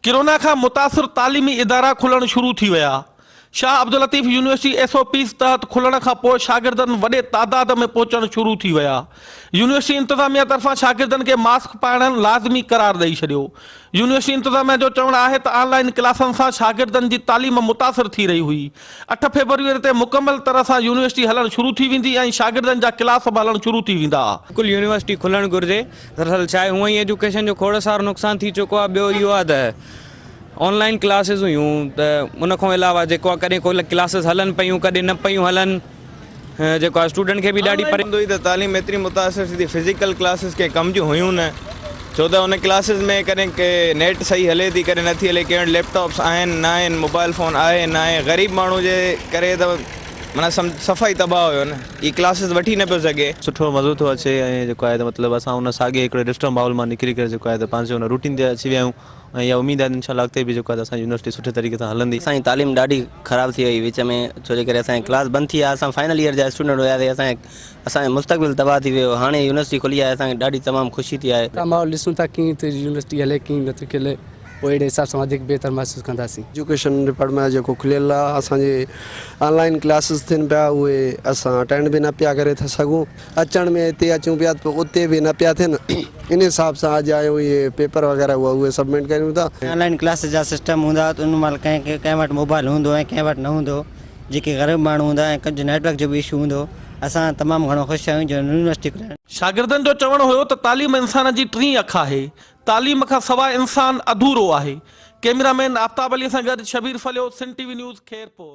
Corona کان متاثر تعليمي ادارا کلڻ شروع ٿي ويا. Shah Abdul Latif university S O Ps تحت کلڻ کان پوء شاگردن وڏي تعداد ۾ پهچڻ شروع ٿي ويا. يونيورسٽي انتظاميا طرفان شاگردن کي ماسڪ پائڻ لازمي قرار ڏئي ڇڏيو. يونيورسٽي انتظاميا جو چوڻ آهي ته آن لائين ڪلاسن سان شاگردن جي تعليم متاثر ٿي رهي هئي. اٺ فيبروري تي مڪمل طرح سان يونيورسٽي هلڻ شروع ٿي ويندي ۽ شاگردن جا ڪلاس به هلڻ شروع ٿي ويندا. بلڪل يونيورسٽي کلڻ گهرجي. دراصل ڇا آهي هونئن ئي ايجوڪيشن جو کوڙ سارو نقصان ٿي چڪو آهي ٻيو اهو آهي ته آن لائين ڪلاسز هيون ته ان کان علاوه جيڪو آهي ڪڏهن ڪو ڪلاسز هلن پيون ڪڏهن نه پيون هلن جيڪو آهي اسٽوڊنٽ کي به ڏاڍي پري هوندو هئي ته تعليم ايتري متاثر ٿي ٿي فزيڪل ڪلاسز ڪنهن ڪم جون هيون نه ڇو ته ان ڪلاسز ۾ ڪڏهن ڪي نيٽ صحيح هلي ٿي ڪڏهن نٿي هلي ڪنهن وٽ ليپ ٽاپس آهن نه آهن موبائل فون آهي نه آهي غريب ماڻهو جي ڪري ته معنيٰ سمجهه صفا ئي تباهه هيو نه هي ڪلاسز وٺي نه پيو سگهي. سٺو مزو ٿو اچي ۽ جيڪو آهي ته مطلب اسان ان ساڳي هڪڙي ڊسٽرب ماحول مان نڪري ڪري جيڪو آهي ته پنهنجي ان روٽين تي اچي ويا آهيون ۽ اها اميد آهي ته انشاء الله اڳتي به جيڪو آهي ته اسان جي يونيورسٽي سٺي طريقي سان هلندي. اسان جي تعليم ڏاڍي خراب ٿي وئي وچ ۾ ڇو جي ڪري اسان جا ڪلاس بند ٿي ويا اسان فائنل ايئر جا اسٽوڊنٽ هياسي اسان اسان جو مستقبل تباهه ٿي ويو هاڻي يونيورسٽي کلي آهي اسان کي ڏاڍي تمام خوشي ٿي آهي. ماحول ڏسون ٿا ڪيئن ٿي يونيورسٽي هلي ڪيئن نٿي کلي. پوء اهڙي حساب سان وڌيڪ بهتر محسوس ڪنداسين. ايجوڪيشن ڊپارٽمينٽ جيڪو کليل آ اسان جي آن لائين ڪلاسز ٿين پيا اهي اسان اٽينڊ به نه پيا ڪري ٿا سگهون اچڻ ۾ هتي اچون پيا ته اتي به نه پيا ٿين ان حساب سان اڄ آيون اهي پيپر وغيره هئا اهي سبمٽ ڪريون ٿا. آن لائين ڪلاسز جا سسٽم هوندا ته ان مهل ڪنهن کي ڪنهن وٽ موبائل هوندو ۽ ڪنهن وٽ نه هوندو جيڪي غريب ماڻهو هوندا ۽ ڪجهه نيٽ ورڪ جو به اشو هوندو اسان تمام گهڻو خوش آهيون جو يونيورسٽي کلڻ. شاگردن جو چوڻ هيو ته تعليم انسان جي ٽين اک آهي تعليم کان سواء انسان اڌورو آهي. ڪئميرا مين آفتاب علي سان گڏ Shabbir Phalio, Sindh T V news, Khairpur.